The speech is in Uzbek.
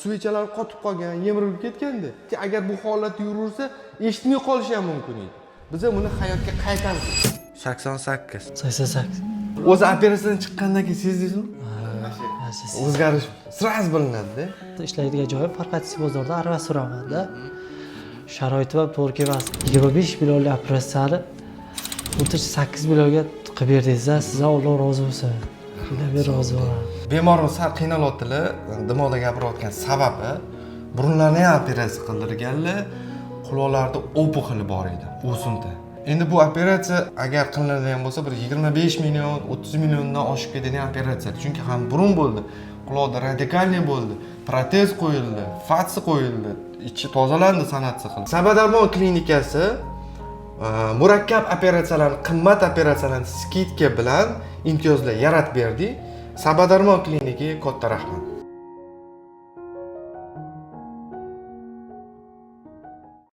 Свеча lar qotib qolgan, yemirilib ketganda. Agar bu holatda yuraversa, eshitmay qolishi ham mumkin edi. Biz buni hayotga qaytardik. 88. 88. O'zi operatsiyadan chiqqandan keyin sezdingizmi? O'zgarish сразу bilinadi-da. Ishlaydigan joyim Farqatisi bozorida arava suramanda. Sharoiti ham to'g'ri kelmas. 25 millionlik operatsiyani o'rtacha 8 millionga qilib berdingiz. Sizdan Alloh rozi bo'lsin. Men rozi bo'laman. Bemorimiz sal qiynalyaptilar. Dimoqda gapirayotgan sababi, burunlarini ham operatsiya qildirganlar, quloqlarida опухоль bor edi, o'simta. Endi bu operatsiya agar qilinadigan bo'lsa, bir 25 million, 30 milliondan oshib ketadigan operatsiya. Chunki ham burun bo'ldi, quloqda радикальный bo'ldi, protez qo'yildi, ФАЦ qo'yildi, ichi tozalandi, sanatsiya qilib. Sabadarmon klinikasi murakkab operatsiyalarni, qimmat operatsiyalarni скидка bilan imtiyozlar yaratib berdik. Sabadarmon klinikaga katta rahmat.